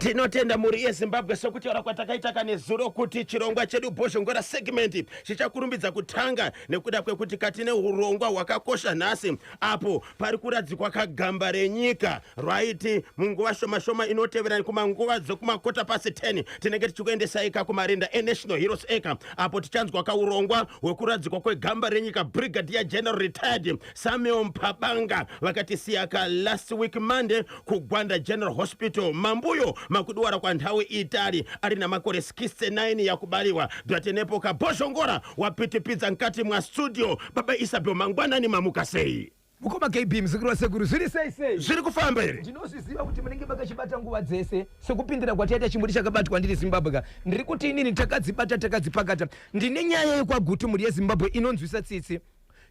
Tinotenda mhuri yeZimbabwe sokutaura kwatakaita kanezuro kuti chirongwa chedu Bhozhongora segment chichakurumbidza kutanga nekuda kwekuti katine urongwa hwakakosha nhasi apo pari kuradzikwa kagamba renyika right. Munguva shoma shoma inotevera kumanguva dzekumakota pasi 10 tinenge tichikuendesai ka kumarinda eNational Heroes Acre apo tichanzwa kaurongwa hwekuradzikwa kwegamba renyika Brigadier General Retired Samuel Mpabanga vakatisiya ka last week Monday kuGwanda General Hospital mambuyo makuduwara kwanthawi itali ali na makore 69 yakubaliwa. Byatenepo ka Bhozhongora wapitipidza mkati mwa studio. Baba Isabel, mangwanani, mamuka sei? Mukoma KB, muzukuru wasekuru, zviri sei sei? Zviri kufamba here? Ndinozviziva kuti munenge makachibata nguva dzese sekupindira kwataita chimuti chakabatwa ndiri Zimbabwe ka. Ndiri kuti inini takadzibata, takadzipakata. Ndine nyaya yekwaGutu, mhuri yeZimbabwe, inonzwisa tsitsi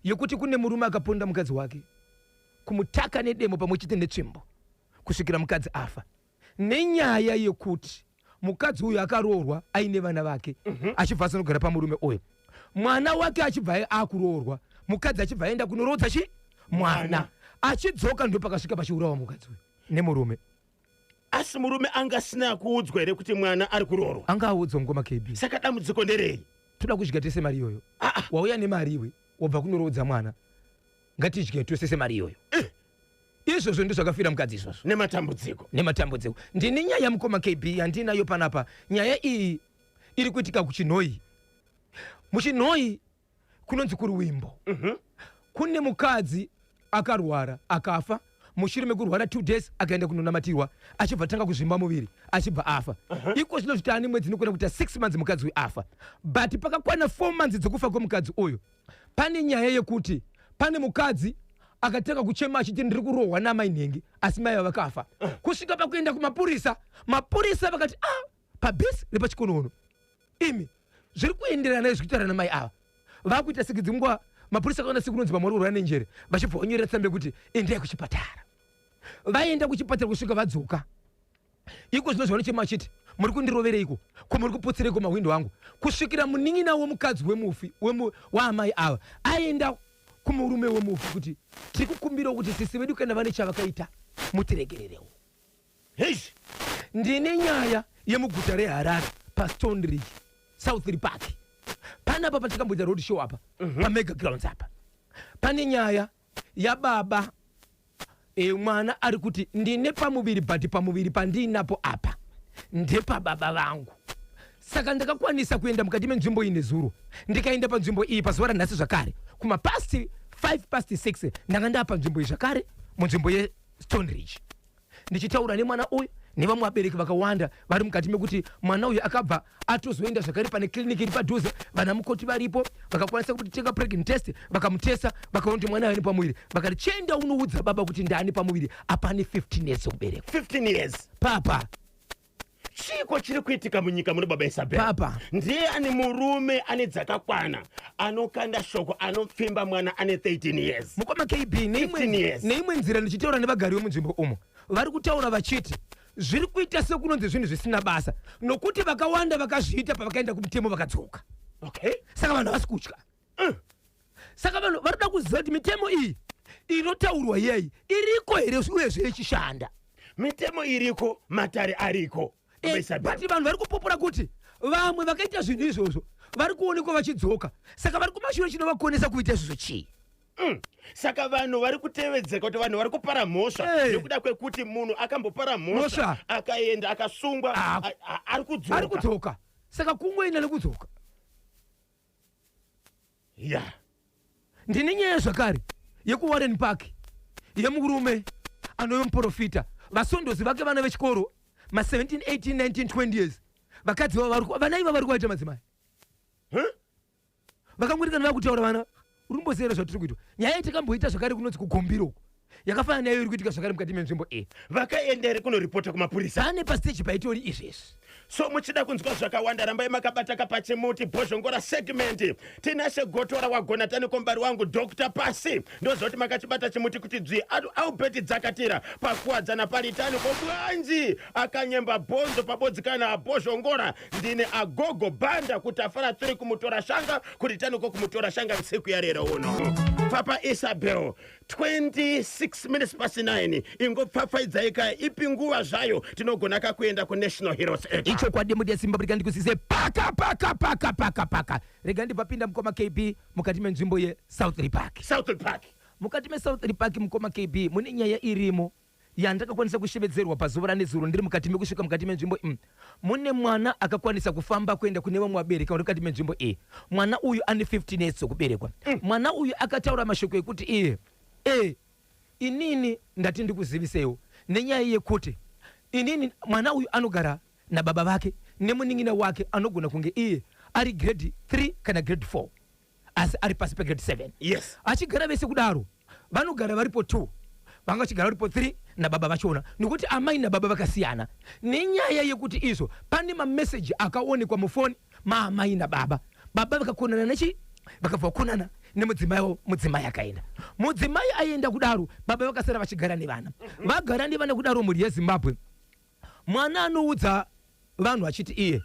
yekuti kune murume akaponda mukadzi wake, kumutaka nedemo pamwe chete netsvimbo kusvikira mukadzi afa, nenyaya yekuti mukadzi uyu akaroorwa aine vana vake, achibva asanogara pamurume uyu, mwana wake achibva akuroorwa, mukadzi achibva aenda kunoroodza chi mwana, achidzoka ndo pakasvika pachiurawa mukadzi uyu nemurume. Asi murume anga asina kuudzwa here kuti mwana ari kuroorwa? Anga audzwa, mukoma KB. Saka dambudziko nderei? Toda kudya tese mari iyoyo. Wauya nemari iwe, wabva kunoroodza mwana, ngatidye tose semari iyoyo. Izvozvo ndo zvakafira mukadzi izvozvo. Nematambudziko. Nematambudziko. Ndine nyaya, mukoma KB, yandinayo panapa. Nyaya iyi iri kuitika kuChinhoi. MuChinhoi kunonzi kuRuwimbo. Kune mukadzi akarwara akafa. Mushure mekurwara 2 days, akaenda kunonamatirwa, achibva tanga kuzvimba muviri, achibva afa. Iko zvino zvitaani mwedzi inokwana kuita 6 months mukadzi uyu afa. But pakakwana 4 months dzekufa kwemukadzi uyu, pane nyaya yekuti pane mukadzi akatanga kuchema achiti, "Ndiri kurohwa namai nhengi," asi mai ava vakafa. Kusvika pakuenda kumapurisa, mapurisa vakati, "Ah, pabhesi repachikonono imi zviri kuenderana nezvikuitaura namai ava." Vakuita seki dzimwe nguva mapurisa akaona sekunonzi vamwe vari kurwara nenjere, vachibva vanyorera tsamba yekuti endai kuchipatara. Vaenda kuchipatara, kusvika vadzoka iko zvino zvavanochema vachiti, "Muri kundirovereiko? Ko muri kuputsireiko mahwindo angu?" Kusvikira munin'ina womukadzi wemufi waamai ava aenda kumurume wemufi kuti, "Tiri kukumbirawo kuti sisi vedu kana vane chavakaita mutiregererewo." Heish. Ndine nyaya yemuguta reHarare paStone Ridge, South Park panapa patikamboita road show apa, pamega grounds apa. Pane nyaya yababa mwana ari kuti, "Ndine pamuviri, but pamuviri pandiinapo apa ndepababa vangu." Saka ndakakwanisa kuenda mukati menzvimbo iyi nezuro, ndikaenda panzvimbo iyi pazuva ranhasi zvakare kumapast 5 past 6. Ndanga ndaa panzvimbo iyi zvakare, munzvimbo yeStone Ridge, ndichitaura nemwana uyu nevamwe vabereki vakawanda vari mukati mekuti mwana uyu akabva atozoenda zvakare pane kiriniki iri padhuze. Vana mukoti varipo vakakwanisa kutitenga pregnant test, vakamutesa, vakaona kuti mwana ane pamuviri. Vakati, "Chienda unoudza baba kuti ndane pamuviri apane 15 years okuberekwa." 15 years. Papa. Chiko chiri kuitika munyika muno, baba Isabel? Papa. Ndiye ane murume ane dzakakwana anokanda shoko anopfimba mwana ane 13 years? Mukoma KB, 15 years. Neimwe nzira ndichitaura nevagari vemunzvimbo umo, vari kutaura vachiti zviri kuita sekunonzi zvinhu zvisina basa, nokuti vakawanda vakazviita pavakaenda kumutemo vakadzoka. Saka vanhu havasi kutya. Saka vanhu vari kuda kuziva kuti mitemo iyi inotaurwa yei iriko here, uyezve ichishanda? Mitemo iriko, matare ariko, baba Isabel. But vanhu vari kupupura kuti vamwe vakaita zvinhu izvozvo vari kuonekwa vachidzoka. Saka vari kumashure, chinovakonesa kuita izvozvo chii? Saka vanhu vari kutevedzeka kuti vanhu vari kupara mhosva nekuda kwekuti munhu akambopara mhosva Mhosva. akaenda akasungwa, ari ari kudzoka. Kudzoka. Saka kungoenda nekudzoka. Ndine nyaya zvakare yekuWarren Park yemurume anove muprofita. Vasondozi vake vana vechikoro ma17, 18, 19, 20 years. Vakadzi vavo vana iva vari kuvaita madzimai. Huh? Vakangorikana vakutaura vana uri kumboziyera zvatiri kuitwa. Nyaya yatakamboita zvakare kunonzi kugombiro uku yakafanana naiyo iri kuitika zvakare mukati menzvimbo iyi. Vakaenda here kunoripota kumapurisa? Pane pastage paitori izvezvi. So muchida kunzwa zvakawanda, rambai makabata kapachimuti Bhozhongora segment. Tinashe Gotora wagona tani kombari wangu Dr Pasi, ndozoti makachibata chimuti kuti dzvi. Albert Dzakatira pakuwadzana palitani kobwanji akanyemba bhonzo pabodzi kana abhozhongora. Ndine agogo bhanda kutafara tsviri kumutora shanga kuti taniko kumutora shanga nsiku yarero uno. Papa Isabel, 26 minutes past 9, ingopfapfaidzai kaya ipi nguva zvayo tinogona kakuenda kuNational Heroes Acre. Ichokwadi, mudi yeZimbabwe, rega ndikuzize paka paka paka paka paka. Rega ndibvapinda, mukoma KB, mukati menzvimbo yeSouth Park. South Park. Mukati meSouth Park, mukoma KB, mune nyaya irimo yandakakwanisa kushevedzerwa pazuva ranezuro ndiri mukati mekusvika mukati menzvimbo. Mune mwana akakwanisa kufamba kuenda kune vamwe vabereki vari mukati menzvimbo iyi. Mwana uyu ane 15 years dzokuberekwa. Mwana uyu akataura mashoko ekuti iye inini ndati ndikuzivisewo nenyaya yekuti inini, mwana uyu anogara nababa vake nemunin'ina wake anogona kunge iye ari grade 3 kana grade 4, asi ari pasi pegrade 7. Achigara vese kudaro, vanogara varipo 2, vanga vachigara varipo 3 nababa vachona, nekuti amai nababa vakasiyana nenyaya yekuti izvo pane mameseji akaonekwa mufoni maamai nababa. Baba vakakonana nechi, vakabva vakonana nemudzimai wavo. Mudzimai akaenda, mudzimai aenda kudaro, baba vakasara vachigara nevana. Vagara nevana kudaro, mhuri yeZimbabwe, mwana anoudza vanhu achiti iye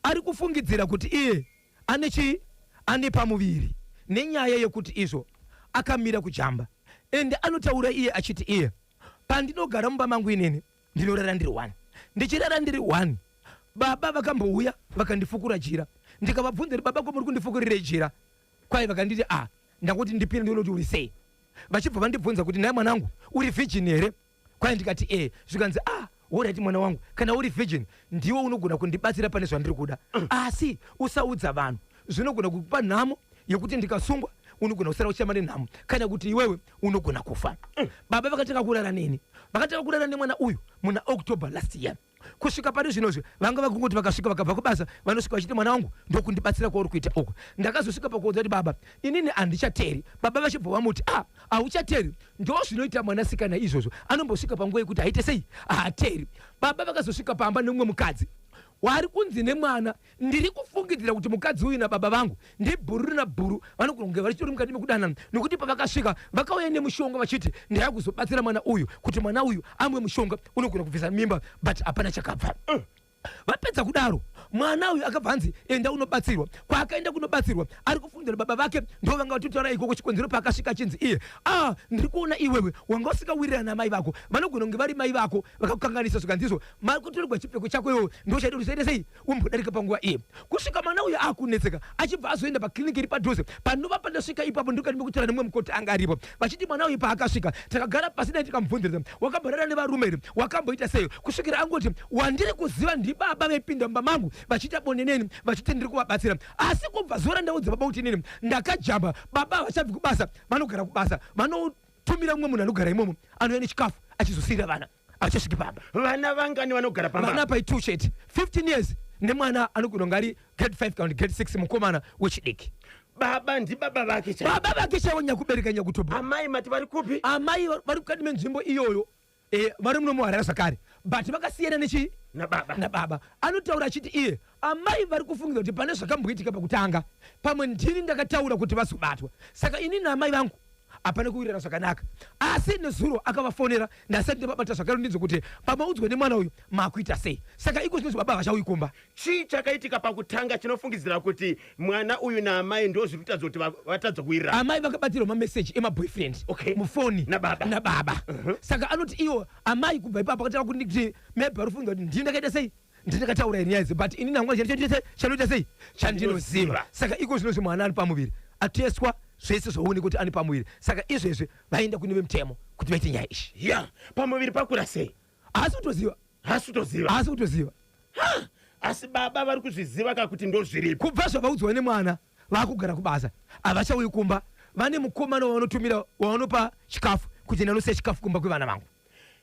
ari kufungidzira kuti iye ane chii, ane pamuviri nenyaya yekuti izvo akamira kujamba. Ende anotaura iye achiti iye, pandinogara mumba mangu inini ndinorara ndiri one. Ndichirara ndiri one, baba vakambouya vakandifukura jira. Ndikavabvunza kuti, "Baba, ko muri kundifukurirei jira?" Kwai vakanditi, "A, ndakuti ndipinde ndione kuti uri sei." Vachibva vandibvunza kuti, "Nhai mwanangu, uri virgin here?" Kwai ndikati, "E." Zvikanzi, "A, alright mwana wangu, kana uri virgin ndiwe unogona kundibatsira pane zvandiri kuda, asi usaudza vanhu. Zvinogona kukupa nhamo yekuti ndikasungwa unogona kusara uchitamba nenhamo, kana kuti iwewe unogona kufa." Baba vakatanga kurara neni, vakatanga kurara nemwana uyu muna October last year. Kusvika pari zvinozvi vanga vakungoti vakasvika, vakabva kubasa, vanosvika vachiti, "Mwana wangu, ndokundibatsira kwauri kuita uku." Ndakazosvika pakuudza kuti, "Baba, inini handichateri." Baba vachibva vamuti, "A, hauchateri? Ndo zvinoita mwanasikana izvozvo, anombosvika panguva yekuti haite sei, haateri." Baba vakazosvika pamba nemumwe mukadzi wari kunzi nemwana, "Ndiri kufungidzira kuti mukadzi uyu nababa vangu ndibhuru nabhuru, vanogona kunge varichitori mukati mekudanana, nekuti pavakasvika vakauya nemushonga vachiti ndaya kuzobatsira mwana uyu kuti mwana uyu amwe mushonga unogona kubvisa mimba, but hapana chakabva." Vapedza kudaro, mwana uyu akabva anzi, "Enda unobatsirwa." Kwaakaenda kunobatsirwa, ari kufungidzira baba vake ndo vanga vatotaura ikoko. Chikonzero, paakasvika achinzi iye, "A, ndiri kuona iwewe wanga usingawirirana namai vako, vanogona kunge vari mai vako vakakukanganisa." Zvikanzizvo makutorerwa chipfeko chako iwewe, ndo chaita kuti usaite sei, umbodarika panguva iye. Kusvika mwana uyu akunetseka, achibva azoenda pakliniki iri padhuze panova pandasvika ipapo. Ndikati mekutaura nemumwe mukoti anga aripo, vachiti mwana uyu paakasvika takagara pasi dai tikamubvunzirisa, "Wakamborara nevarume here? Wakamboita sei?" Kusvikira angoti, "Wandiri kuziva ndibaba vepinda mumba mangu vachiita bonde neni, vachiti ndiri kuvabatsira. Asi kubva zuva randaudza baba kuti inini ndakajamba, baba havachabvi kubasa, vanogara kubasa, vanotumira mumwe munhu anogara imomo, anouya nechikafu achizosiyira vana, havachasviki pamba." Vana vangani vanogara pamba? Vana pai two chete, 15 years nemwana anogona kunge ari grade 5 kana kuti grade 6, mukomana wechidiki. Baba ndibaba vake chaivo? Baba vake chaivo, nyakubereka, nyakutobva. Amai mati vari kupi? Amai vari mukati menzvimbo iyoyo, vari muno muHarare zvakare, but vakasiyana nechi Nababa. Nababa. Anotaura achiti iye amai vari kufungidzira kuti pane zvakamboitika pakutanga, pamwe ndini ndakataura kuti vazobatwa, saka ini naamai vangu hapana kuwirirana zvakanaka. Asi nezuro akavafonera, ndasati ndavabata zvakare, ndinzwe kuti pamaudzwa nemwana uyu makuita sei. Saka iko zvinozvi baba havachauyi kumba. Chii chakaitika pakutanga chinofungidzira kuti mwana uyu naamai ndo zviri kutadza kuti vatadza kuwirirana? Amai vakabatirwa mameseji emaboyfriend Okay. mufoni Nababa. Nababa. Saka anoti iwo amai kubva ipapo akatanga kuti maybe vari kufunga kuti ndini ndakaita sei, ndini ndakataura nyaya idzi, but ini nangu chanoita sei chandinoziva. Chandinoziva. Saka iko zvinozvi mwana ari pamuviri, ateswa zvese zvaoneka kuti ane pamuviri. Saka izvezvi vaenda kune vemutemo kuti vaite nyaya ishi. Ya, pamuviri pakura sei? Haasi kutoziva. Hasi kutoziva? Haasi kutoziva. Asi baba vari kuzviziva kakuti ndo zviripo? Kubva zvavaudzwa nemwana, vaakugara kubasa, havachauyi kumba. Vane mukomana wavanotumira, wavanopa chikafu kuti ndanosiya chikafu kumba kwevana vangu.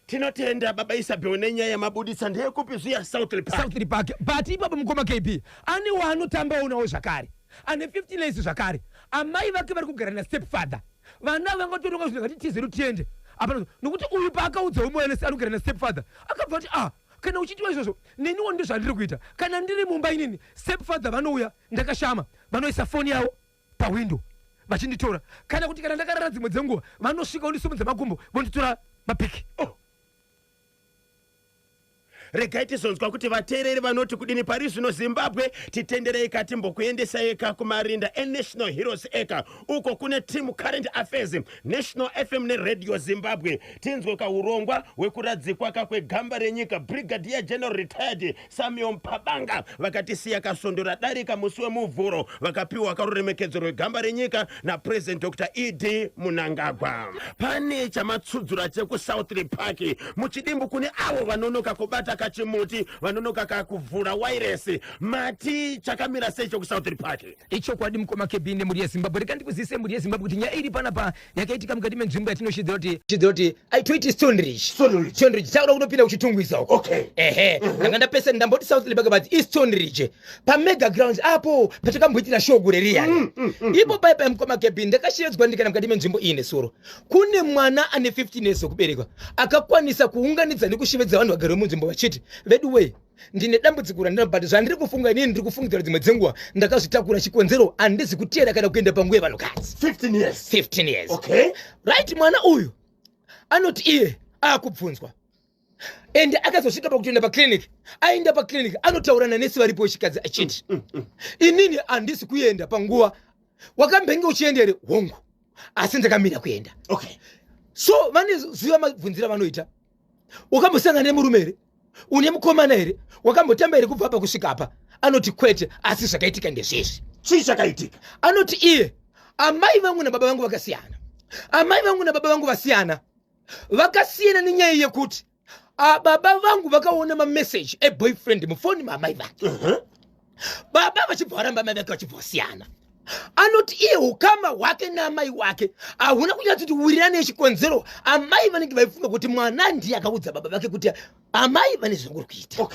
Tinotenda baba Isabel nenyaya yamabudisa. Ndeyekupi zviya, South Park? South Park. But ipapo, mukoma KB, ane waanotambawo nawo zvakare, ane 15 years zvakare. Amai vake vari kugara nastep father. Vana vangatoronga zvinhu, ngati tizeru tiende apana, nokuti uyu paakaudza umwe anogara nastep father, akabva ati, "Ah, Kana uchiitiwa izvozvo, neniwo ndizvandiri kuita. Kana ndiri mumba inini, stepfather vanouya ndakashama, vanoisa foni yavo pahwindo vachinditora, kana kuti kana ndakarara dzimwe dzenguva vanosvika vondisimudza makumbo vonditora mapiki. Oh. Regai tizonzwa kuti vateereri vanoti kudini pari zvino. Zimbabwe, titenderei katimbokuendesai ka kumarinda eNational Heroes Acre, uko kune team Current Affairs, National FM neRadio Zimbabwe, tinzwe kaurongwa hwekuradzikwa kakwegamba renyika Brigadier General Retired Samuel Mpabanga, vakatisiya kasvondo radarika musi weMuvhuro, vakapiwa karuremekedzo rwegamba renyika naPresident Dr ED Mnangagwa. Pane chamatsudzura chekuSouth Park muchidimbu kune avo vanonoka kubata kachimuti, vanonoka kakuvhura wairesi. Mati chakamira sei chekuSouth Park? Ichokwadi, mukoma KB nemhuri yeZimbabwe. Rega ndikuzivise, mhuri yeZimbabwe, kuti nyaya iri panapa yakaitika mukati menzvimbo yatinoshidzira kuti toiti Stoneridge. Stoneridge. Stoneridge, takuda kutopinda kuChitungwiza uko. Ehe, ndanga ndapesa, ndamboti South Park, but iStoneridge paMega Grounds apo patakamboitira show gore riyani. Ipo pai pai, mukoma KB, ndakashevedzwa ndikaenda mukati menzvimbo iyi nesoro. Kune mwana ane 15 years okuberekwa akakwanisa kuunganidza nekushevedza vanhu vagari vemunzvimbo vachiti, "Vedu wei, ndine dambudziko randina, but zvandiri kufunga inini, ndiri kufungidzira dzimwe dzenguva ndakazvitakura. Chikonzero, handizi kuteera kana kuenda panguva yevanhukadzi." 15 years? 15 years. Right, mwana uyu anoti iye akubvunzwa, ende akazosvika pakutoenda paclinic. Aenda paclinic, anotaura nanesi varipo wechikadzi achiti, "Inini handisi kuenda panguva. Wakambenge uchienda here?" "Hongu, asi ndakamira kuenda." So vaneziva mabvunzira vanoita. "Wakambosangana nemurume here? Une mukomana here? Wakambotamba here kubva apa kusvika apa?" Anoti, "Kwete, asi zvakaitika ndezvezvi." Chii chakaitika? Anoti iye, "Amai vangu nababa vangu vakasiyana. Amai vangu nababa vangu vasiyana. Vakasiyana nenyaya yekuti baba vangu vakaona mameseji eboyfriend mufoni maamai vake. Baba vachibva varamba amai vake, vachibva vasiyana." Anoti iye ukama hwake naamai wake hauna kunyatsoti wirirana yechikonzero amai vanenge vaifunga kuti mwana ndiye akaudza baba vake kuti amai vane zvanguri kuita.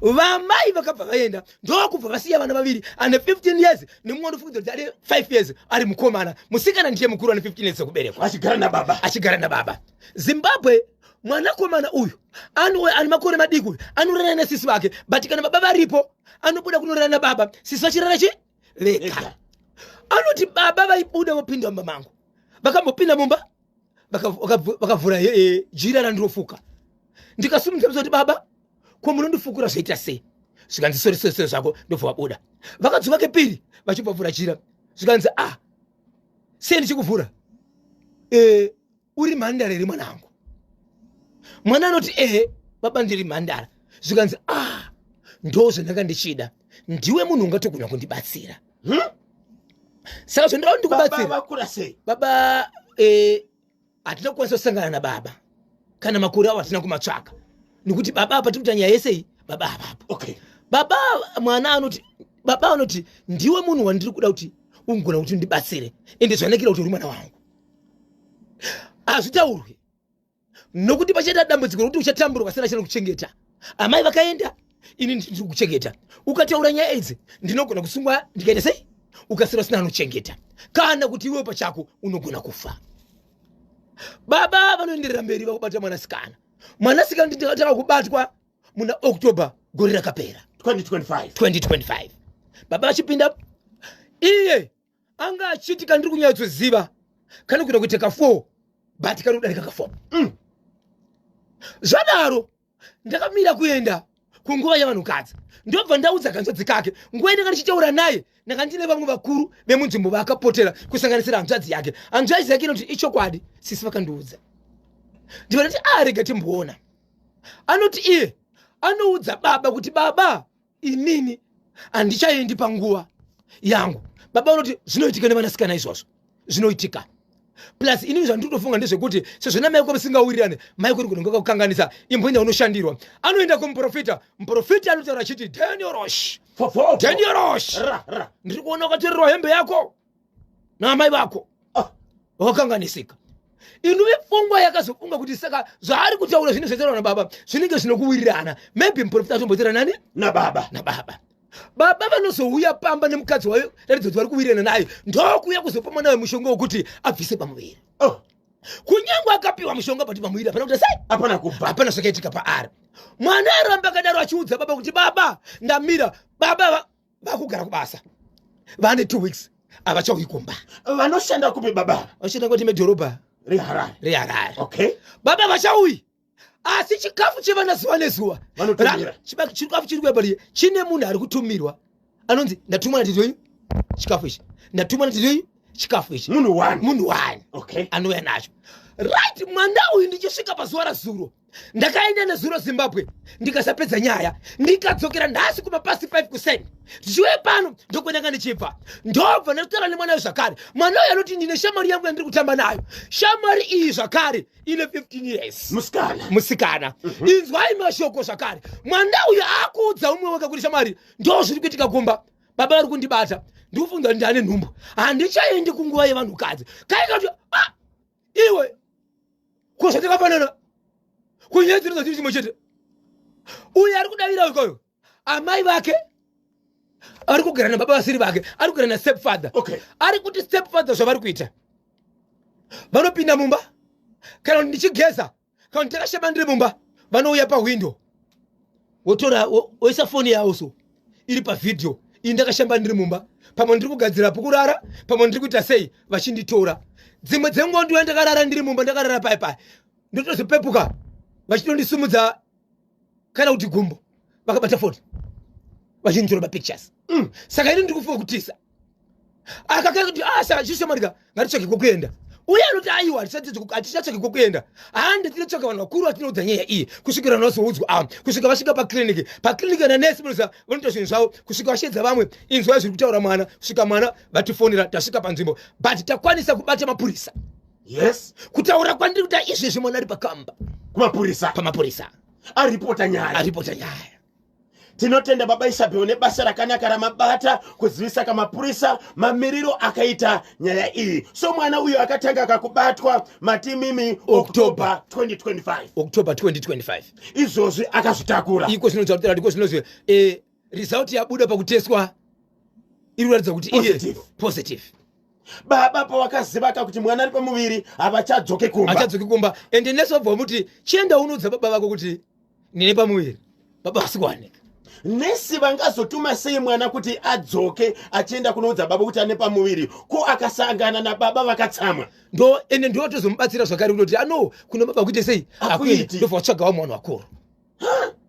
Vamai vakabva vaenda, ndokubva vasiya vana vaviri, ane 15 years nemumwe anofungidzira kuti ane 5 years ari mukomana. Musikana ndiye mukuru, ane 15 years ekuberekwa. Achigara nababa. Achigara nababa. Zimbabwe, mwanakomana uyu ane makore madiki uyu anorara nasisi vake, but kana baba varipo anobuda kunorara nababa, sisi vachirara chi vega. Vega. Anoti baba vaibuda vopinda mumba mangu. Vakambopinda mumba, vakavhura jira randirofuka. Ndikasumudza kuti, "Baba, ko munondifukura zvoita sei?" Zvikanzi, "Sorry, sorry, sorry zvako." Ndobva vabuda. Vakadzoka kepiri vachibva vhura jira. Zvikanzi, "Ah, sei ndichikuvhura? Uri mhandara here, mwanangu?" Mwana anoti, "Ehe baba, ndiri mhandara." Zvikanzi, "Ah, ndo zvandanga ndichida. Ndiwe munhu ungatogona kundibatsira. Saka zvandinoda Baba ndikubatsira." vakura sei? Baba, hatina kukwanisa kusangana nababa kana makore avo hatina kumatsvaka, nekuti baba apa tiri kuita nyaya yesei, baba avapo. Baba, mwana anoti, baba anoti, "Ndiwe munhu wandiri kuda kuti ungona kuti undibatsire, ende zvanakira kuti uri mwana wangu. Hazvitaurwi nokuti pachaita dambudziko rokuti uchatambura ukasina chano kuchengeta. Amai vakaenda, ini ndiri kuchengeta. Ukataura nyaya idzi ndinogona kusungwa, ndikaita sei, ukasira usina anochengeta, kana kuti iwewe pachako unogona kufa." Baba vanoenderera mberi vakubata mwanasikana. Mwanasikana ndikatanga kubatwa muna October gore rakapera. 2025. 2025. Baba vachipinda, iye anga achiti kandiri kunyatsoziva kani kuita kuita ka4, but kari kudarika ka4. Zvadaro ndakamira kuenda kunguva yevanhukadzi, ndobva ndaudza kanzvadzi kake. Nguva inenge ndichitaura naye, ndanga ndine vamwe vakuru vemunzvimbo vaakapotera, kusanganisira hanzvadzi yake. Hanzvadzi yake inoti, "Ichokwadi, sisi vakandiudza." Ndibva ndati, "A, rega timboona." Anoti iye anoudza baba kuti, "Baba, inini handichaendi panguva yangu." Baba vanoti, "Zvinoitika nevanasikana izvozvo, zvinoitika. Plus inini zvandiri kutofunga ndezvekuti sezvo namai vako musingawirirane, mai kuri kunonga kukanganisa. Imboenda unoshandirwa." Anoenda kumuprofita. Muprofita anotaura achiti, "Daniel Rosh, Fofo. Daniel Rosh, Ra ra. ndiri kuona wakatorerwa hembe yako naamai vako." Ah. Wakakanganisika. Inuve pfungwa yakazofunga kuti saka zvaari kutaura zvinenge zvataurwa nababa zvinenge zvinokuwirirana. Maybe muprofita atombotaura nani? Nababa. Nababa. Baba vanozouya pamba nemukadzi wayo, ratidza kuti vari kuwirirana naye, ndokuuya kuzopa mwana wemushonga wekuti abvise pamuviri. Oh. Kunyange akapiwa mushonga, but pamuviri hapana kuti sei? Hapana kubva. Hapana zvakaitika paari. Mwana aramba akadaro achiudza baba kuti, "Baba, ndamira." Baba vakugara kubasa, vane 2 weeks havachauyi kumba. Vanoshanda kupi baba? Vachida kuti medhorobha reHarare. reHarare. Baba vachauyi, asi chikafu chevana zuva nezuva Vanotumira. Chikafu chiri kuya pariye chine munhu ari kutumirwa anonzi, "Ndatumwa natete wenyu chikafu ichi, ndatumwa natete wenyu chikafu ichi." Munhu one. Munhu one. Anouya nacho, right? Mwana uyu, ndichisvika pazuva razuro, ndakaenda nezuro Zimbabwe, ndikasapedza nyaya, ndikadzokera nhasi kumapast 5 kuseni. Ndichiuya pano, ndokwendanga ndichibva, ndobva ndatotaura nemwana uyu zvakare. Mwana uyu anoti, "Ndine shamwari yangu yandiri kutamba nayo." Shamwari iyi zvakare ine 15 years. Musikana. Musikana. Inzwai mashoko zvakare. Mwana uyu akuudza umwe wake kuti, "Shamwari, ndo zviri kuitika kumba. Baba vari kundibata, ndikufunga kuti ndane nhumbu, handichaendi kunguva yevanhukadzi." Kaika kuti, "Ah, iwe, ko zvatakafanana kunyaya dzinoza chiri chimwe chete." Uyu ari kudavira ukoyo, amai vake ari kugara nababa vasiri vake, ari kugara nastep father. Ari kuti step father zvavari kuita, vanopinda mumba, kana kuti ndichigeza, kana kuti takashama ndiri mumba, vanouya pahwindo, wotora woisa foni yavo so iri pavhidhiyo iyi, ndakashamba ndiri mumba, pamwe ndiri kugadzira pokurara, pamwe ndiri kuita sei, vachinditora. Dzimwe dzenguva ndiuya ndakarara ndiri mumba, ndakarara pai pai, ndotozopepuka vachitondisumudza kana kuti gumbo, vakabata foni vachinditora mapictures. Saka ini ndiri kufunga kutisa akakaya kuti, "Ah, saka chishamarika, ngatitsvake kwekuenda." Uye anoti, "Aiwa, hatichatsvake kwekuenda, hande tinotsvaka vanhu vakuru vatinoudza nyaya iyi." Kusvikira vanhu vazoudzwa, ah, kusvika vasvika pakliniki, pakliniki nanesi munoziva vanoita zvinhu zvavo, kusvika vashedza vamwe, "Inzwai zviri kutaura mwana." Kusvika mwana vatifonera, tasvika panzvimbo, but takwanisa kubata mapurisa. Kutaura kwandiri kuita izvezvi, mwana ari pakamba. Kumapurisa. Pamapurisa. Aripota nyaya. Aripota nyaya. Tinotenda baba Isabel nebasa rakanaka ramabata kuzivisa kamapurisa mamiriro akaita nyaya iyi. So mwana uyu akatanga akakubatwa matimimi October 2025. October 2025. Izvozvi akazvitakura. Iko zvinotaura, iko zvinozvi result yabuda pakuteswa iri kuratidza kuti iye Positive. Positive. Baba pawakazivaka kuti mwana ari pamuviri, havachadzoke kumba. Achadzoki kumba. Ende nesi wabva wamuti, "Chienda unoudza baba vako kuti ndine pamuviri." Baba vasi kuwanika. Nesi vangazotuma sei mwana kuti adzoke achienda kunoudza baba kuti ane pamuviri? Ko akasangana nababa vakatsamwa? Ndo ende ndo vatozomubatsira zvakare kutoti ano kuna baba kuite sei. Hakuiti. Akuiti, ndobva watsvaga vamwe vanhu vakuru.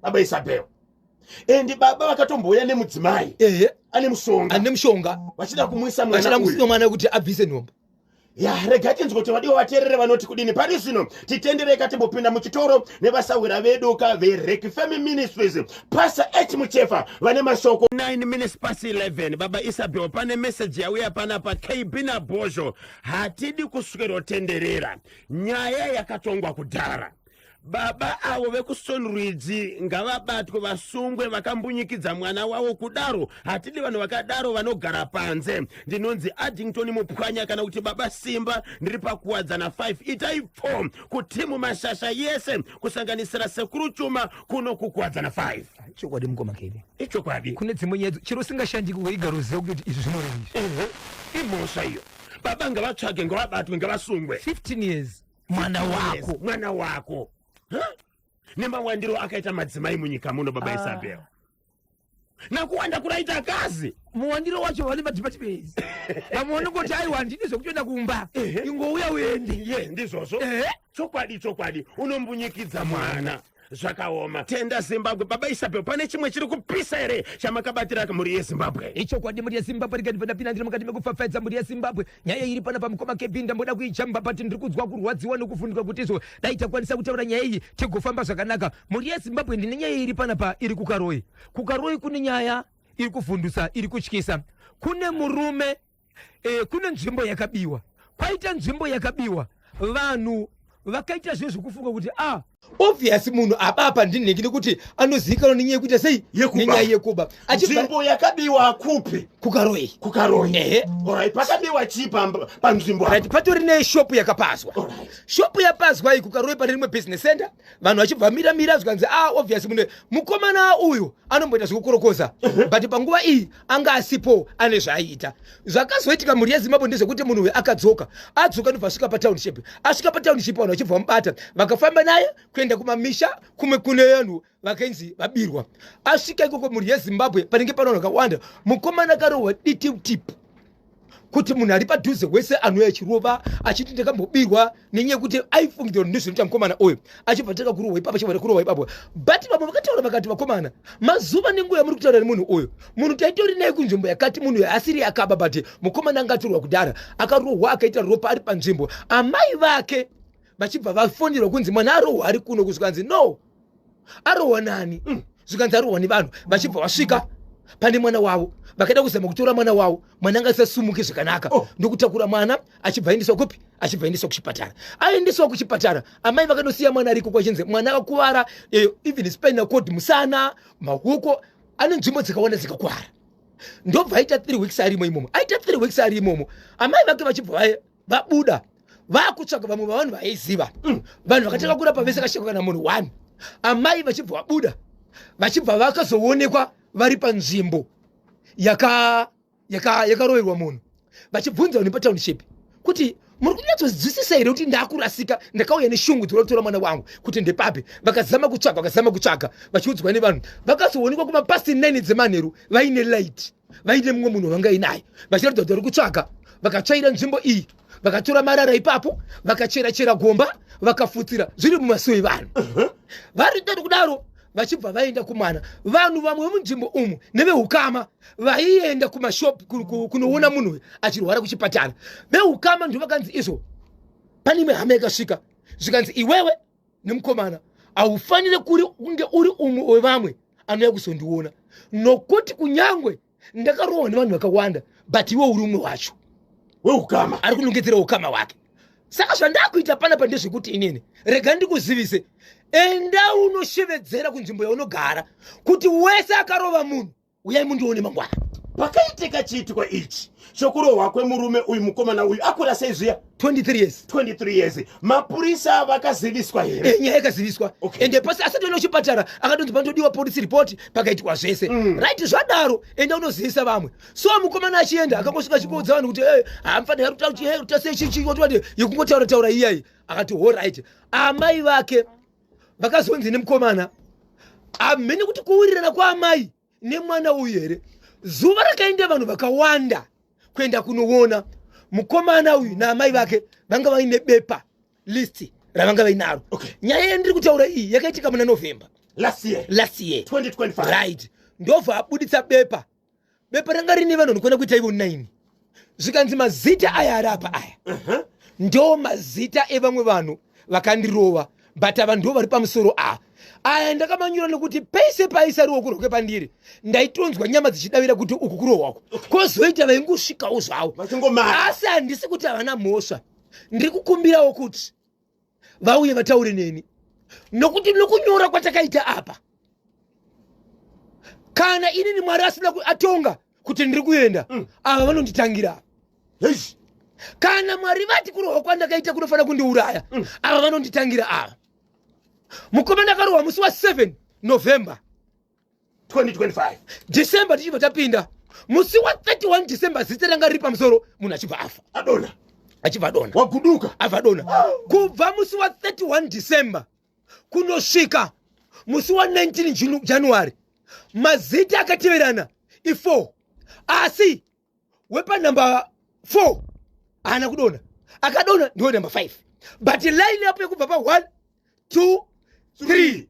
Baba Isabel, endi baba vakatombouya nemudzimai ane mushonga. Ane mushonga. Vachida kumwisa vachida mwana uyu. Kusiya mwana kuti abvise nhombo. Ya, rega tinzwe kuti vadiwa vateerere vanoti kudini. Pari zvino titendereka timbopinda muchitoro nevasawira vedu ka veRekifemi Ministries, Pastor H Muchefa vane mashoko. 9 minutes past 11. Baba Isabel, pane meseji yauya panapa: "KB naBhozho, hatidi kuswerotenderera nyaya yakatongwa kudhara. Baba avo vekuSonridzi ngavabatwe vasungwe, vakambunyikidza mwana wavo kudaro. Hatidi vanhu vakadaro vanogara panze. Ndinonzi Addington Mupwanya kana kuti Baba Simba, ndiri paKuwadzana 5. Itai pfo kutimu mashasha yese, kusanganisira Sekuru Chuma kuno kuKuwadzana 5." Chokwadi, mukoma KB. Ichokwadi. Kune dzimwe nyaya chero usingashandiki, weigara uziva kuti izvi zvinoreva izvi. Ehe, imhosva iyo. Baba ngavatsvage, ngavabatwe, ngavasungwe. 15 years, mwana wako. Mwana wako. Huh? Nemawandiro akaita madzimai munyika muno, baba Isabel, nakuwanda kuraita kazi. Muwandiro wacho vane madepartments, vamwe vanongoti, "Aiwa, handidi zvekutoenda kumba, ingouya uende." Ye, ndizvozvo. Chokwadi, chokwadi, unombunyikidza mwana, zvakaoma. Tenda Zimbabwe. Baba Isabel, pane chimwe chiri kupisa here chamakabatira mhuri yeZimbabwe? Ichokwadi, mhuri yeZimbabwe, rikandibva ndapinda ndiri mukati mekupfapfaidza mhuri yeZimbabwe. Nyaya iri pana pamukoma KB ndamboda kuijamba, but ndiri kunzwa kurwadziwa nekuvhunduka kuti izvo dai takwanisa kutaura nyaya iyi tigofamba zvakanaka. Mhuri yeZimbabwe, ndine nyaya iri panapa iri kuKaroi. KuKaroi kune nyaya iri kuvhundusa, iri kutyisa. Kune murume kune nzvimbo yakabiwa. Kwaita nzvimbo yakabiwa, vanhu vakaita zvinhu zvekufunga kuti a ah, Obvious munhu abapa ndinhingi nekuti anozivikanwa nenyaya yekuita sei? Yekuba. Nenyaya yekuba. Achibva Nzvimbo yakabiwa kupi? KuKaroi. KuKaroi. Ehe. Alright, pakabiwa chii panzvimbo apa? Right, patori neshopu yakapazwa. Shopu yapazwa iyi kuKaroi pane rimwe business center. Vanhu vachibva mira mira, zvikanzi, ah, obvious munhu mukomana uyu anomboita zvekukorokoza, but panguva iyi anga asipo, ane zvaaiita. Zvakazoitika, mhuri yeZimbabwe, ndezvekuti munhu uyu akadzoka, adzoka ndobva asvika patownship. Asvika patownship, vanhu vachibva vamubata, vakafamba naye kuenda kumamisha kumwe kune vanhu vakainzi vabirwa. Asvika ikoko, mhuri yeZimbabwe, panenge pane vanhu vakawanda, mukomana akarohwa ditip kuti munhu ari padhuze wese anouya achirova achiti ndakambobirwa, nenyaya yekuti aifungidzira kuti ndizvinoita mukomana uyu. Achibva tanga kurohwa ipapo, achibva kurohwa ipapo. But vamwe vakataura vakati, vakomana, mazuva nenguva yamuri kutaura nemunhu uyu, munhu taitori naye kunzvimbo yakati, munhu uyu asiri akaba, but mukomana anga atorwa kudhara, akarohwa akaita ropa ari panzvimbo. Amai vake vachibva vafonderwa kunzi mwana arohwa ari kuno. Kusvikanzi no, arohwa nani? Zvikanzi arohwa nevanhu. Vachibva vasvika pane mwana wavo, vakaida kuzama kutora mwana wavo, mwana anga asasumuki zvakanaka. Ndokutakura mwana, achibva aendeswa kupi? Achibva aendeswa kuchipatara. Aendeswa kuchipatara, amai vakanosiya mwana ariko, kwachinzi mwana akakuvara, even spinal cord, musana, maoko, ane nzvimbo dzakawanda dzikakuvara. Ndobva aita 3 weeks arimo imomo. Aita 3 weeks ari imomo, amai vake vachibva vabuda vakutsvaga vamwe vavanhu vaiziva. Vanhu vakatanga kurapa vese, kashekwa kana munhu one. Amai vachibva vabuda, vachibva vakazoonekwa vari panzvimbo yakaroverwa munhu, vachibvunza vanhu patownship kuti muri kunyatsozwisisa here kuti ndakurasika, ndakauya neshungu dzinoda kutora mwana wangu, kuti ndepapi? Vakazama kutsvaga, vakazama kutsvaga, vachiudzwa nevanhu. Vakazoonekwa kumapast 9 dzemanheru vaine light, vaine mumwe munhu vangainaye, vachiratidza kuti vari kutsvaga. Vakatsvaira nzvimbo iyi, vakatora marara ipapo, vakachera chera gomba, vakafutsira zviri mumaso evanhu. Vari daro kudaro, vachibva vaenda kumwana. Vanhu vamwe vemunzvimbo umu neveukama vaienda kumashopu kunoona munhu uyu achirwara kuchipatara. Veukama ndo vakanzi izvo, pane imwe hama yakasvika, zvikanzi iwewe nemukomana haufaniri kuri kunge uri umwe wevamwe anouya kuzondiona, nokuti kunyangwe ndakarohwa nevanhu vakawanda, but iwe uri umwe wacho weukama ari kunongedzera ukama hwake. Saka zvandakuita panapa ndezvekuti inini rega ndikuzivise, enda unoshevedzera kunzvimbo yaunogara kuti wese akarova munhu, uyai mundione mangwana. Pakaitika chiitiko ichi chokurohwa kwemurume uyu, mukomana uyu akura sei zviya? 23 years. 23 years. Mapurisa vakaziviswa here? Nyaya yakaziviswa. Ende pasi asati aenda kuchipatara, akatonzi panotodiwa police report, pakaitwa zvese. Right, zvadaro enda unozivisa vamwe. So mukomana achienda, akangosvika achikuudza vanhu kuti, "Eh, hamufanira kuta sei chichi otwati yekungotaura taura iyayi." Akati alright. Amai vake vakazonzi nemukomana, hamene kuti kuwirirana kwaamai nemwana uyu here, zuva rakaenda vanhu vakawanda kuenda kunoona mukomana uyu naamai vake, vanga vaine bepa list ravanga vainaro. Nyaya yandiri kutaura iyi yakaitika muna November last year. Last year. 2025. Right. Ndobva abuditsa bepa. Bepa ranga rine vanhu vanokwana kuita ivo 9. Zvikanzi mazita aya ari apa aya ndo mazita evamwe vanhu vakandirova, but ava ndo vari pamusoro. A aya ndakamanyura nekuti pese paisa ruoko rwake pandiri, ndaitonzwa nyama dzichidavira kuti uku kurohwako. Kwozoita vaingosvikawo zvavo vachingomara. Asi handisi kuti havana mhosva. Ndiri kukumbirawo kuti vauye vataure neni, nokuti nokunyora kwatakaita apa, kana inini Mwari asina atonga kuti ndiri kuenda, ava vanonditangira. Heish. Kana Mwari vati kurohwa kwandakaita kunofanira kundiuraya, ava vanonditangira ava. Mukomana akarohwa musi wa7 November 2025. December tichibva tapinda, musi wa31 December, zita ranga riri pamusoro, munhu achibva afa. Adona. Achibva adona. Waguduka. Abva adona. Kubva musi wa31 December kunosvika musi wa19 January, mazita akateverana i4, asi wepanumber 4 haana kudonha. Akadonha ndiwe number 5, but line up yekubva pa1, 2, 3,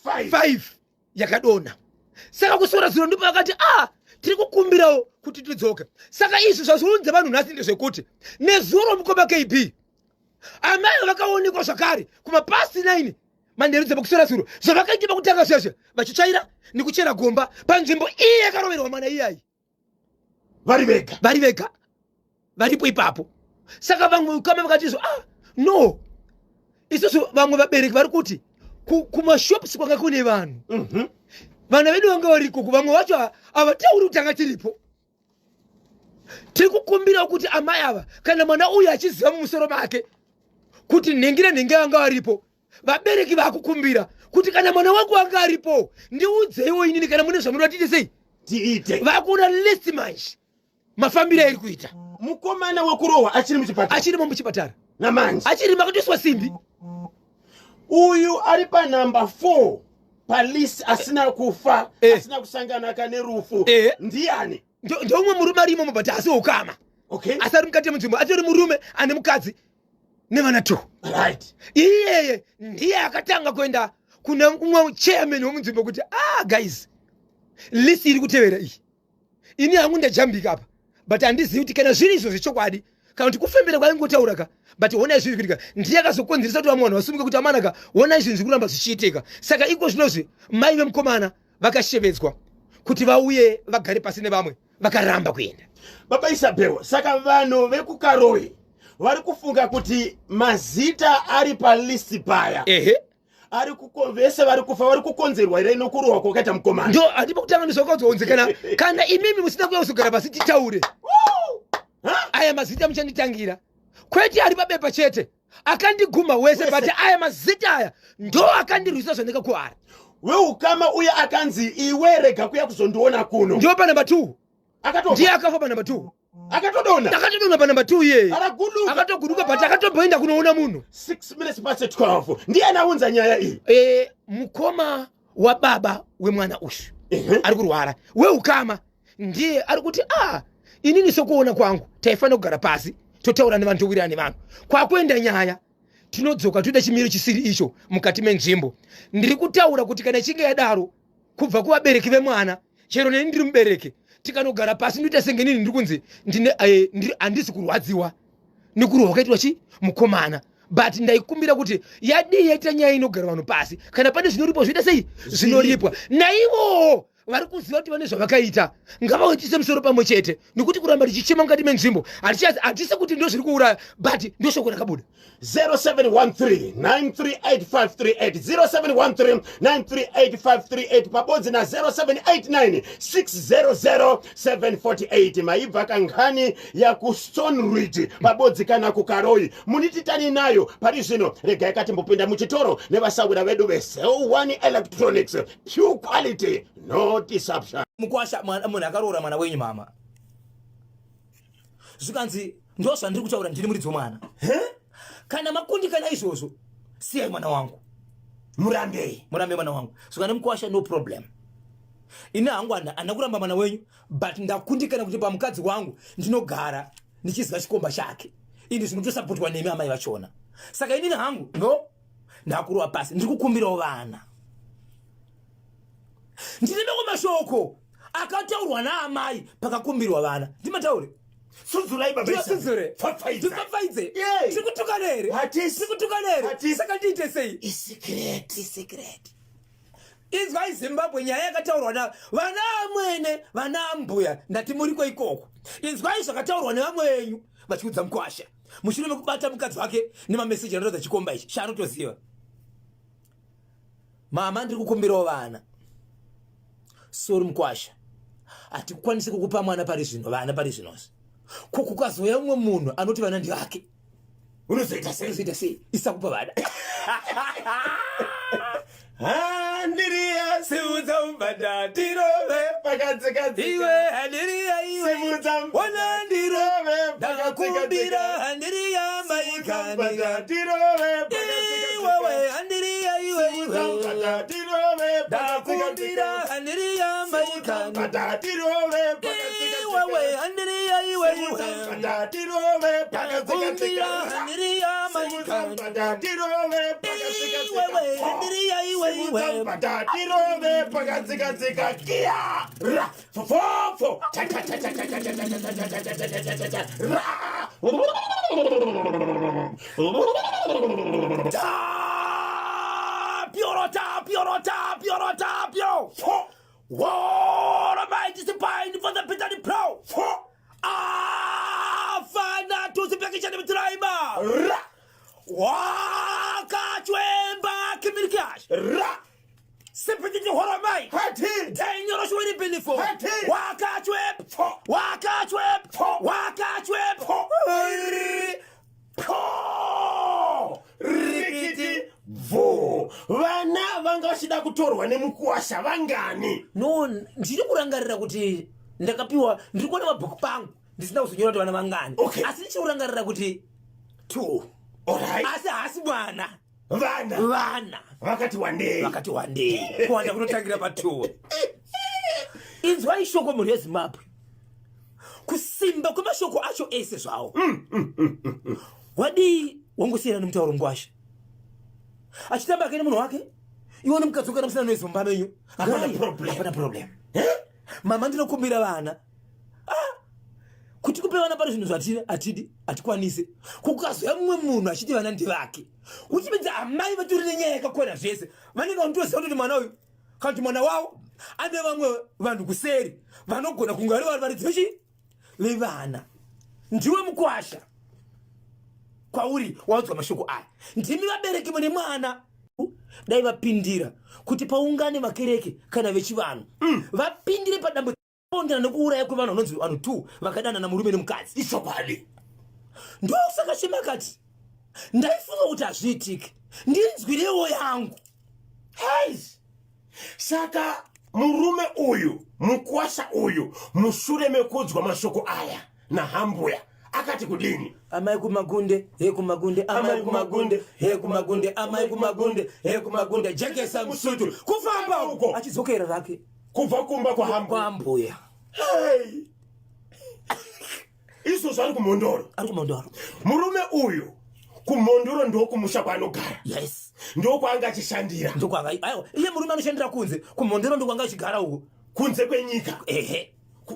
5. 5 yakadonha. Saka kusora zuro ndipo vakati, a tiri kukumbirawo kuti tidzoke. Saka izvi zvazviunze vanhu nhasi ndezvekuti nezuro, mukoma KB, amai vakaonekwa zvakare kumapast 9 manheru dzepakusora zuro, zvavakaita pakutanga zveshe, vachitsvaira nekuchera gomba panzvimbo iyi yakaroverwa mwana iyayi. Vari vega. Vari vega, varipo ipapo. Saka vamwe ukama vakati izvo, ah, no, isusu vamwe vabereki vari kuti Kumashops kwanga kune vanhu. Vana vedu vanga variko, vamwe vacho havatauri kuti tanga tiripo. Tiri kukumbira kuti amai ava, kana mwana uyu achiziva mumusoro make kuti nhengi nenhengi vanga varipo, vabereki vakukumbira kuti kana mwana wako anga aripo, ndiudzeiwo inini kana mune zvamunoda tiite sei. Tiite. Vakuona list manje mafambiro airi kuita. Mukomana wekurohwa achiri muchipatara? Achirimo muchipatara. Namanje? Achirimo, akatoiswa simbi. Uyu ari panumber 4 palist asina kufa, asina kusangana kane rufu, ndiani? Ndoumwe murume arimo, but asi ukama. Asi ari mukati memunzvimbo, atori murume ane mukadzi nevana two. Iyeye ndiye akatanga kuenda kune umwe chairman wemunzvimbo kuti, "Ah guys, list iri kutevera iyi, ini hangu ndajambika apa, but handizivi kuti kana zviri izvo zvechokwadi kana kuti kufembera kwaingotaura ka, but honai zviri kuitika." Ndiye akazokonzeresa kuti vamwe vanhu vasumuke kuti, "Amanaka, honai zvinhu zviri kuramba zvichiitika." Saka iko zvinozvi mai vemukomana vakashevedzwa kuti vauye vagare pasi nevamwe, vakaramba kuenda. Baba Isabel, saka vanhu vekuKaroi vari kufunga kuti mazita ari palist paya ari vese vari kufa vari kukonzerwa here nokurohwa kwakaita mukomana? Ndo handipo kutanga ndizvakaudzwa kana imimi musina kuya kuzogara pasi titaure. Aya mazita muchanditangira, kwete ari pabepa chete, akandiguma wese. Wese. But aya mazita aya ndo akandirwisa zvandikakuara. Weukama uye akanzi, "Iwe rega kuya kuzondiona kuno." Ndiwo panumber 2. Akatofa? Ndiye akafa panumber 2. Akatodonha? Akatodonha panumber 2 iyeye. Araguduka? Akatoguduka, but akatomboenda kunoona munhu. 6 minutes past 12. Ndiani aunza nyaya iyi? Mukoma wababa wemwana uyu ari kurwara, weukama, ndiye ari kuti, "A, inini sokuona kwangu taifanira kugara pasi totaura nevanhu, towirirana nevanhu. Kwakuenda nyaya tinodzoka toita chimiro chisiri icho mukati menzvimbo." Ndiri kutaura kuti kana ichinge yadaro kubva kuvabereki vemwana, chero neni ndiri mubereki, tikanogara pasi ndoita senge nini ndiri kunzi ndine handisi kurwadziwa nekurohwa kwakaitwa chi mukomana, but ndaikumbira kuti yadii yaita nyaya inogara vanhu pasi, kana pane zvinoripwa zvoita sei, zvinoripwa. Naivowo vari kuziva kuti vane zvavakaita, ngavaitise musoro pamwe chete, nekuti kuramba tichichema mukati menzvimbo hatisi kuti ndo zviri kuuraya, but ndo shoko rakabuda. 0713 938538, 0713 938538 pabodzi na 0789 600 748. Maibva kankhani yakuStone Ridge pabodzi kana kuKaroi, munititani nayo pari zvino. Regai katimbopinda muchitoro nevasawira vedu veCell One Electronics, pure quality, no disruption. Mukwasha, munhu akaroora mwana wenyu, mama, zvikanzi ndo zvandiri kutaura, ndini muridzi womwana. Kana makundikana izvozvo, siyai mwana wangu. Murambei. Murambe mwana wangu. Zvikani mukwasha, no problem, ini hangu handina kuramba mwana wenyu, but ndakundikana kuti pamukadzi wangu ndinogara ndichiziva chikomba chake, indi zvinotosapotwa nemi amai vachona. Saka inini hangu no ndakurova pasi, ndiri kukumbirawo vana. Ndine mamwe mashoko akataurwa naamai pakakumbirwa vana, ndimataure. Sudzurai, baba. Ndivasudzure? Pfapfaidza. Ndipfapfaidze? Yeah. Tiri kutukana here? Hatisi. Tiri kutukana here? Hatisi. Saka ndiite sei? Isecret. Isecret. Inzwai Zimbabwe, nyaya yakataurwa na vana amwene, vana ambuya, ndati muriko ikoko, inzwai zvakataurwa nevamwe venyu vachiudza mukwasha mushure mekubata mukadzi wake nemameseji anoratidza chikomba ichi chaanotoziva. "Mama, ndiri kukumbirawo vana. Sorry mukwasha, hatikwanisi kukupa mwana pari zvino, vana pari zvinozvi. Ko kukazouya mumwe munhu anoti vana ndivake?" Unozoita sei? Unozoita sei? Isakupa vana. Handiriya. Simudza mubhadha tirove. Pakadzikadzika. Iwe handiriya iwe. Simudza. Ona ndirove. Ndakumbira. Pakadzikadzika. Handiriya maikanika. Tirove. Iwewe handiriya iwe iwe. Tirove. Ndakumbira handiriya maikanika. Tirove. Iwewe handiriya iwe iwe. Tirove. Ndakumbira handiriya maikanika. Tirove. Iwewe handiriya iwe iwe. Tirove pakadzikadzika kia ra fofofo cha cha cha cha cha cha cha cha cha cha cha cha cha cha cha cha ra. Tapio, tapio, tapio, tapio. Fo. What am I disciplined for the bitter pro? Fo. Afana tusipekishane mitiraiba. Ra. Wakachwemba kimirikash. Ra. Sipititi horomai. Hati. Dainyoro shwiri bilifo. Hati. Wakachwe. Pfo. Wakachwe. Pfo. Wakachwe. Pfo. Po. Rikiti. Bvu. Vana vanga vachida kutorwa nemukuwasha vangani? No, ndiri kurangarira kuti ndakapiwa ndiri kuona mabhuku pangu ndisina kuzonyora kuti vana vangani. Okay. Asi ndichiri kurangarira kuti two. Alright. Asi haasi mwana. Vana. Vana. Vakati wandei. Vakati wandei. Kuwanda kunotangira pa2. Inzwai shoko mhuri yeZimbabwe. Kusimba kwemashoko acho ese zvawo. Wadii wangosiyana nemutauro ngwasha. Achitamba ake nemunhu wake. Iwe nemukadzi wako kana musina noise mumba menyu. Hapana Hai, problem. Hapana problem. Mama ndinokumbira vana. Ah, kuti kupe vana pane zvinhu zvatina hatidi hatikwanise. Kukazouya mumwe munhu achiti vana ndevake. Uchipedza amai vatori nenyaya yakakwana zvese. Vanenge vanotoziva kuti mwana uyu kana kuti mwana wavo ane vamwe vanhu kuseri vanogona kunge vari varidzi vechi vevana. Ndiwe mukwasha kwauri waudzwa mashoko aya. Ndimi vabereki mune mwana. Dai vapindira kuti paungane makereke kana vechivanhu vapindire padambudziko pondana nekuuraya kwevanhu vanonzi vanhu 2 vakadanana murume nemukadzi. Ichokwadi. Ndosaka Shema akati ndaifunga kuti hazviitiki, ndinzwirewo yangu. Hai. Saka murume uyu, mukwasha uyu, mushure mekuudzwa mashoko aya nahambuya akati kudini? Amai kumagunde, he kumagunde, amai kumagunde, he kumagunde, amai kumagunde, he kumagunde, jekesa musutu. Kufamba uko achidzokera rake kubva kumba kwahambuya. Kwambuya. Hey. Izvozvo ari kuMhondoro. Ari kuMhondoro. Murume uyu kuMhondoro ndokumusha kwaanogara. Yes. Ndokwaanga achishandira. Ndokwanga. Aiwa, iye murume anoshandira kunze, kuMhondoro ndokwanga achigara uko. Kunze kwenyika. Ehe.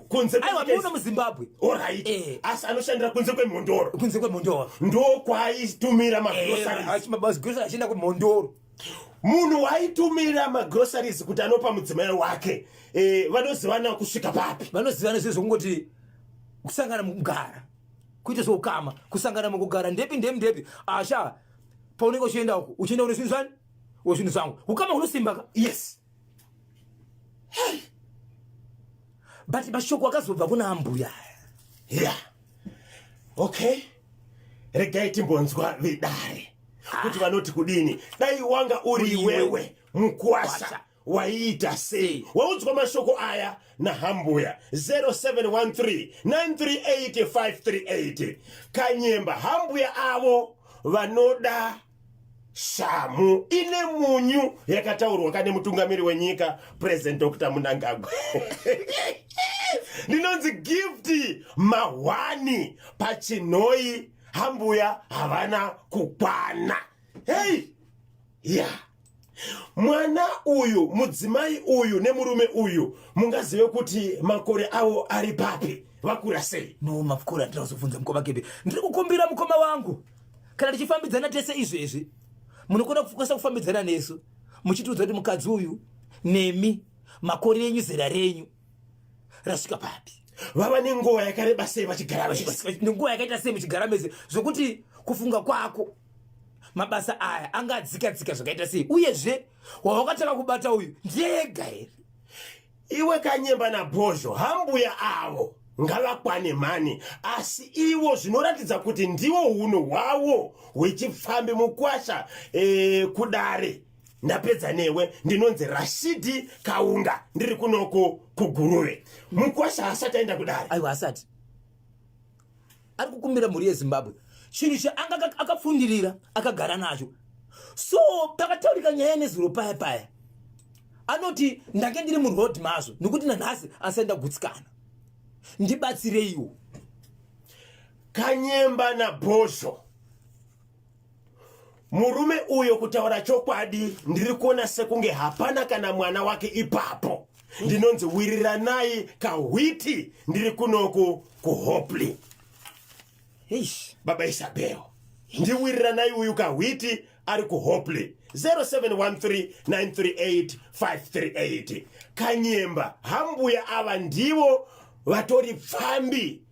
Kunze Aiwa, kwenyika. muno muZimbabwe. Alright. Asi anoshandira kunze kweMhondoro. Kunze kweMhondoro. Ndokwaitumira magroceries. Magroceries achienda kuMhondoro. Munhu waitumira magroceries kuti anopa mudzimai wake, vanozivana kusvika papi? Vanozivana zve zvekungoti kusangana mukugara, kuita zveukama, kusangana mukugara ndepi ndepi ndepi. Asha, paunenge uchienda uku, uchienda une zvinhu zvani? Wezvinhu zvangu. Ukama hunosimba ka? Yes. Hey. But mashoko akazobva kuna ambuya. Yeah. Okay. Regai timbonzwa vedare kuti vanoti kudini. Dai wanga uri iwewe mukwasha waiita sei? Waudzwa mashoko aya nahambuya. 0713 938 538. Kanyemba, hambuya avo vanoda shamu ine munyu yakataurwa kane mutungamiri wenyika President Dr. Mnangagwa. Ndinonzi Gift Mahwani paChinhoi, hambuya havana kukwana. Hey! Yeah. Mwana uyu, mudzimai uyu nemurume uyu, mungazive kuti makore avo ari papi? Vakura sei? No, makore andina kuzobvunza mukoma Kebe. Ndiri kukumbira mukoma wangu, kana tichifambidzana tese izvezvi, munokona kukwanisa kufambidzana nesu muchitiudza kuti mukadzi uyu nemi makore enyu, zera renyu rasvika papi? Vava nenguva yakareba sei vachigara vese? Nenguva yakaita sei muchigara mese, zvokuti kufunga kwako mabasa aya anga adzika dzika zvakaita sei, uyezve wawakatanga kubata uyu ndiyega here? Iwe Kanyemba naBhozho, hambuya avo ngavakwane mhani, asi ivo zvinoratidza kuti ndiwo hunhu hwavo hwechipfambi. Mukwasha kudare ndapedza newe. Ndinonzi Rashidi Kaunga, ndiri kunoko kuGuruve. Mukwasha asati aenda kudare. Aiwa, asati. Ari kukumbira mhuri yeZimbabwe chinhu chaanga akapfundirira akagara nacho. So pakataurika nyaya nezuro paya paya, anoti ndange ndiri muroad mazvo nekuti nanhasi asati ndagutsikana, ndibatsireiwo. Kanyemba naBhozho, murume uyo, kutaura chokwadi ndiri kuona sekunge hapana kana mwana wake ipapo. Ndinonzi Wiriranai Kahwiti, ndiri kunoku kuHopley. Eish. Baba Isabel, ndiwiriranai uyu Kahwiti ari kuHopley, 0713938538. Kanyemba, hambuya ava ndivo vatori pfambi,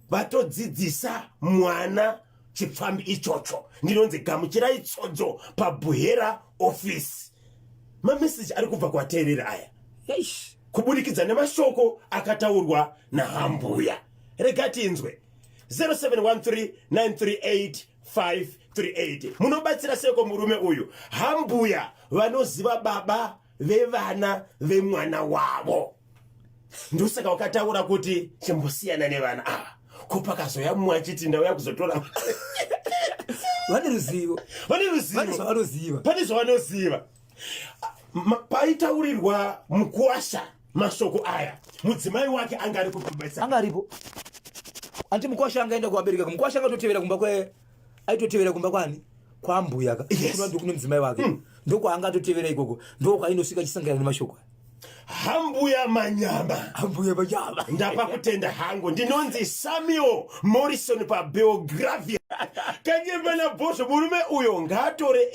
vatodzidzisa mwana chipfambi ichocho. Ndinonzi Gamuchirai Tsodzo paBuhera office. Mameseji ari kubva kuvateereri aya. Eish. Kuburikidza nemashoko akataurwa nahambuya. Rega tinzwe. 0713938538. Munobatsira seko murume uyu? Hambuya vanoziva baba vevana vemwana wavo. Ndosaka wakataura kuti chimbosiyana nevana ava. Ko pakazoya mumwe achiti ndauya kuzotora. Vane ruzivo. Vane ruzivo. Vane zvavanoziva. Pane zvavanoziva. Paitaurirwa mukuwasha mashoko aya, mudzimai wake anga ari kupibesa. Anga aripo. Anti mukwasha angaenda kuvabereki, mukwasha angatotevera kumba kwe aitotevera kumba kwani? Kwambuya ka. Yes. Kuno ndokune mudzimai wake. Ndokwaangatotevera ikoko. Ndokwainosvika achisangana nemashoko aya. Hambuya manyama. Hambuya manyama. Ndapa kutenda hangu. Ndinonzi Samuel Morrison paBelgravia. Kanyemba naBhosvo, murume uyo ngaatore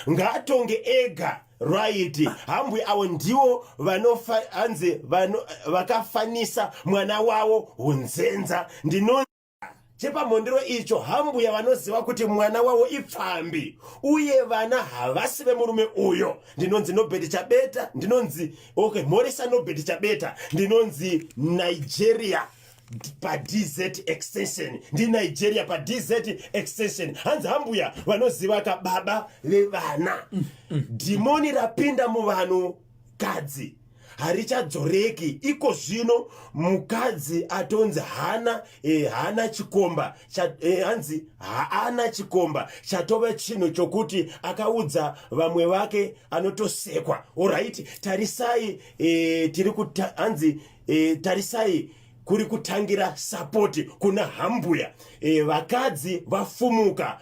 ngaatonge ega. Right. Hambwe avo ndiwo vanofa, hanzi vano, vakafanisa mwana wavo hunzenza. Ndino chepamhondero icho hambuya vanoziva kuti mwana wavo ipfambi uye vana havasi vemurume uyo. Ndinonzi Nobert Chabeta, ndinonzi okay, Morisa Nobert Chabeta, ndinonzi Nigeria paDZ extension, ndiNigeria paDZ extension. Hanzi hambuya vanoziva ka baba vevana. Dhimoni rapinda muvanhu kadzi harichadzoreki iko zvino. Mukadzi atonzi hana hana chikomba hanzi haana chikomba, chatova chinhu chokuti akaudza vamwe vake anotosekwa. Alright, tarisai tiri kuta, hanzi tarisai kuri kutangira sapoti kuna hambuya. Vakadzi vafumuka,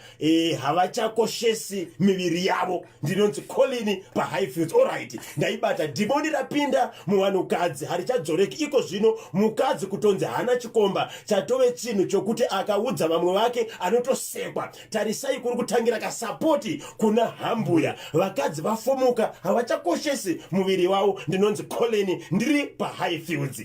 havachakoshesi miviri yavo. Ndinonzi Colin paHighfields. Alright, ndaibata. Dhimoni rapinda muvanhukadzi harichadzoreki iko zvino. Mukadzi kutonzi hana chikomba chatove chinhu chokuti akaudza vamwe vake anotosekwa. Tarisai kuri kutangira kasapoti kuna hambuya. Vakadzi vafumuka, havachakoshesi muviri wavo. Ndinonzi Colin, ndiri paHighfields.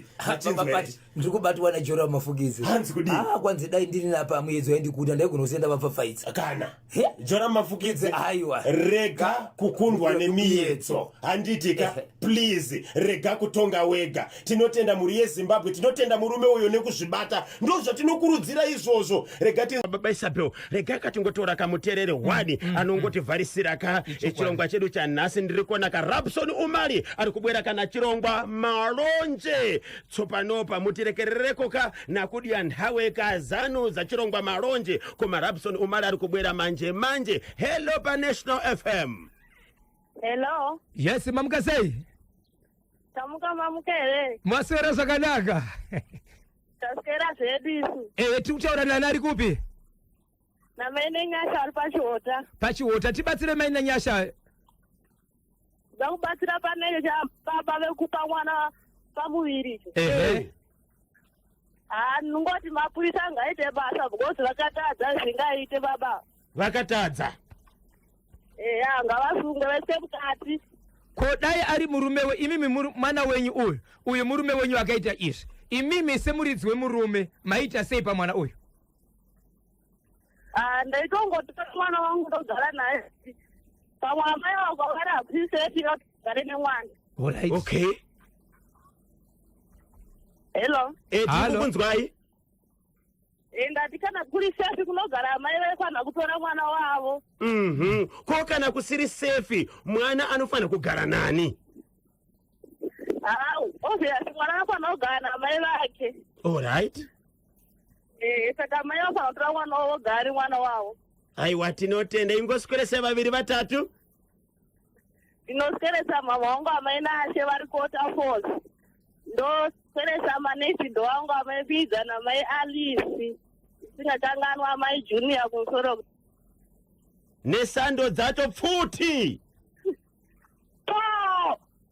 Ndiri kubatwa naJora Mafukidzi. Hanzi kudii? Ah, kwanzi dai ndiri napa muyedzo yaindikuda ndaigona kusenda vapfapfaidza. Kana He? Jora Mafukidzi, Aiwa. Rega kukundwa nemiyedzo, handitika? Please, rega kutonga wega. Tinotenda mhuri yeZimbabwe, tinotenda murume uyo nekuzvibata, ndo zvatinokurudzira izvozvo. Rega ti baba Isabel, rega katingotora kamuterere hwani anongotivharisira ka chirongwa chedu chanhasi. Ndiri kuona ka Rabson Umali ari kubwera kana chirongwa Malonje tsopanopa. Mutirekerereko ka nakudya nthawe ka zanu za chirongwa Malonje, koma Rabson Umali ari kubwera manje manje. Hello pa National FM. Hello. Yes, mamuka sei? Tamuka, mamukere. Maswera zvakanaka? Taswera zvedu isu. Ehe, tiri kutaura nani, ari kupi? Namai Nenyasha ari paChihota. PaChihota. Tibatsire, mai Nanyasha. Ndakubatsira pane cha baba vekupa mwana pamuviri icho. Ha, ndingoti mapurisa ngaite basa because vakatadza zvingaite baba. Vakatadza. Eya, ngavasungwe vaiswe mukati. Ko dai ari murume we imimi, mwana wenyu uyu, uyu murume wenyu akaita izvi, imimi semuridzi wemurume maita sei pamwana uyu? Ah, ndaitongotora mwana wangu ndogara naye. Pamwe amai vangu vari hakusi gare nemwana. Alright. Okay. Hello. Tiri Hello. kukunzwai. Ndati kana kuri safe kunogara amai vaifanira kutora mwana wavo. Ko kana kusiri safe, mwana anofanira kugara nani? Ha, obvious mwana anofanira kugara namai vake. Alright. Saka amai vafanira kutora mwana wavo vogara mwana wavo. Aiwa, tinotenda. Ingoswerese vaviri vatatu. Ndinosweresa mama wangu amai Nashe vari Waterfalls, ndosweresa manefindo wangu amai Bidza namai Alisi, isingakanganwa amai Junior kumusoro. Nesando dzacho pfuti. Po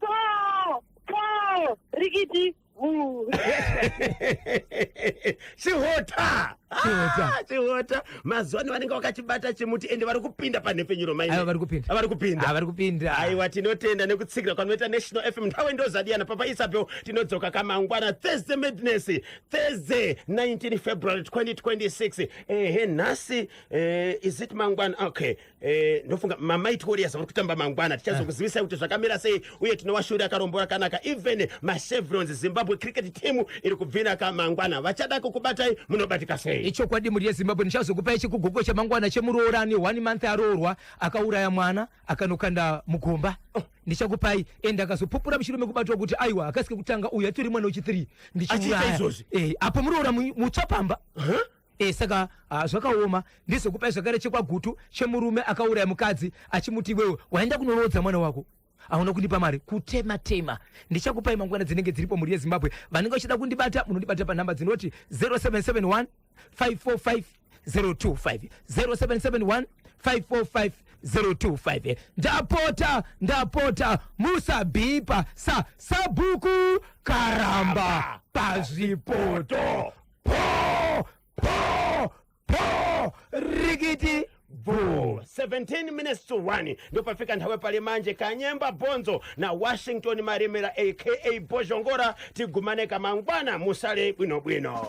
po po, rikiti vu. Chihota. Chihota. Ah, Chihota. Mazuva ano vanenge vakachibata chimuti ende vari kupinda panhepfenyuro maine. Aiwa, vari kupinda. Vari kupinda. Ah, vari kupinda. Aiwa, tinotenda nekutsigira kwanoita National FM. Nthawe ndozadiyana Papa Isabel, tinodzoka kamangwana Thursday Madness, Thursday 19 February 2026. Ehe, nhasi is it mangwana? Okay. Ndofunga maMighty Warriors vari kutamba mangwana. Tichazokuzivisai kuti zvakamira sei uye tinovashuvira akarombo rakanaka. Even maChevrons, Zimbabwe cricket team iri kubvina kamangwana. Vachada kukubatai munobatika sei? Ichokwadi, mhuri yeZimbabwe, ndichazokupai chikugogo chamangwana chemuroora ane one month aroorwa akauraya mwana akanokanda mugomba. Ndichakupai ende akazopupura mushure mekubatwa kuti aiwa, akasike kutanga uyu, atori mwana wechi3. Achiita Ndichiuraya izvozvi? Apo muroora mutsva pamba. Saka zvakaoma. Ndizokupai zvakare chekwaGutu chemurume akauraya mukadzi achimuti, "Iwewe waenda kunoroodza mwana wako, hauna kundipa mari." Kutema tema ndichakupai mangwana, dzinenge dziripo. Mhuri yeZimbabwe, vanenge vachida kundibata munondibata panhamba dzinoti 0771 545 025, 0771 545 025. Ndapota, ndapota, musabhipa sa sabhuku Karamba pazvipoto. Po po po, rikiti Bu 17 minutes to 1 ndopafika nthawi pali manje. Kanyemba Bonzo na Washington Marimira aka Bozhongora. Tigumane kamangwana, musale bwinobwino.